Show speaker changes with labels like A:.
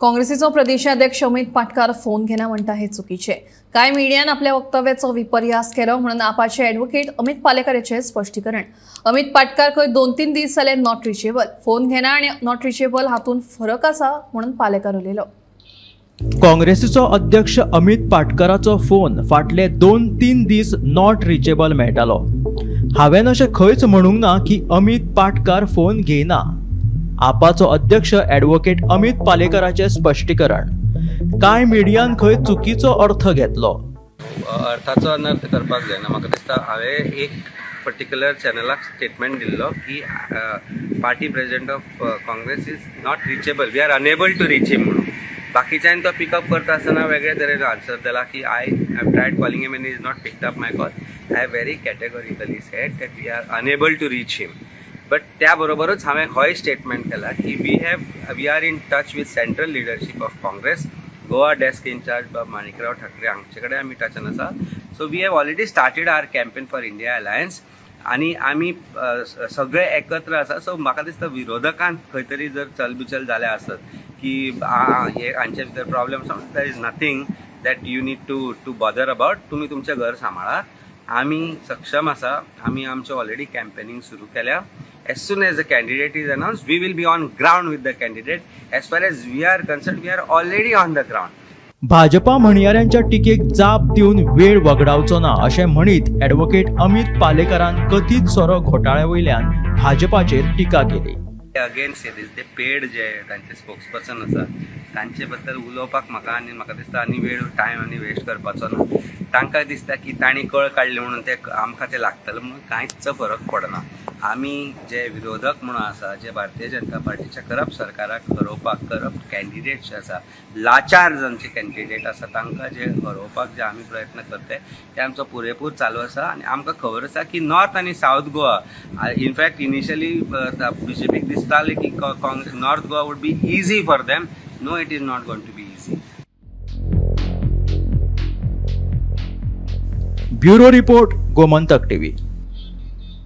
A: काँग्रेसीचो प्रदेशाध्यक्ष अमित पाटकार फोन घेना म्हणटा हे चुकीचे। कांय मीडियान आपल्या वक्तव्याचो विपर्यास केलो म्हणून आपाचे ॲडव्होकेट अमित पालेकर याचे स्पष्टीकरण। अमित पाटकार खंय 2-3 दीस जाले not reachable, phone घेना आणि not reachable हातून फरक आसा म्हणून पालेकर उलयलो।
B: काँग्रेसीचो अध्यक्ष अमित पाटकाराचो फोन फाटले 2-3 दीस not reachable मेळटालो। हांवें अशें खंयच म्हणूंक ना की अमित पाटकार फोन घेयना। आपाचो अध्यक्ष ॲडव्होकेट अमित पालेकराचे स्पष्टीकरण। कांय मिडियान खंय चुकीचो अर्थ घेतलो।
C: अर्थाचो अनर्थ करपाक जायना। म्हाका दिसता हांवें एक पर्टिक्युलर चॅनलाक स्टेटमेंट दिल्लो की party president of Congress is not reachable, we are unable to reach him म्हणून। बाकीच्यांनी तो पिकअप करता आसतना वेगळे तरेन आन्सर दिला की I have tried calling him and is not picked up my call. I have very categorically said that we are unable to reach him. But त्या बरोबरच हांवें होय स्टेटमेंट केला की we are in touch with central leadership of Congress, Goa desk incharge Bab Manikrao Thackeray हांचे कडेन आमी टचान आसा। So we have already started our campaign for India alliance आनी आमी सगळे एकत्र आसा। सो म्हाका दिसता विरोधकान खंय तरी जर चलबिचल जाल्या आसत की हे हांचे भितर प्रॉब्लम आसा, there is nothing that you need to bother about. तुमी तुमचें घर सांबाळा, आमी सक्षम आसा, आमी आमचें ऑलरेडी कॅम्पेनींग सुरू केल्या। As soon as the candidate is announced, we will be on ground with the candidate. As far as we are concerned, we are already on the ground.
B: Bhajpa म्हणयाऱ्यांच्या टिकेक जाप दिवन वेळ वगडावचो ना अशें म्हणीत ॲडव्होकेट अमित पालेकरान कथीत सोरो घोटाळ्या वयल्यान भाजपाचेर टिका केली।
C: अगेन से दीस, ते पेड जे तांचे स्पोक्सपर्सन आसा तांचे बद्दल उलोवपाक म्हाका आनी म्हाका दिसता आनी वेळ टायम आनी वेस्ट करपाचो ना। तांकां दिसता की तांणी कळ काडली म्हणून ते आमकां ते लागतले म्हणून कांयच फरक पडना। आमी जे विरोधक म्हणून आसा, जे भारतीय जनता पार्टीच्या करप्ट सरकाराक हरोवपाक करप्ट कॅन्डिडेट जे आसा, लाचार जांचे कॅन्डिडेट आसा तांकां जे हरोवपाक जे आमी प्रयत्न करते ते आमचो पुरेपूर चालू आसा। आनी आमकां खबर आसा की नॉर्थ आनी सावथ गोवा, इनफॅक्ट इनिशियली बीजेपीक दिसतालें की Congress north Goa would be easy for them. No, it is not going to be easy.
B: Bureau report, Gomantak TV.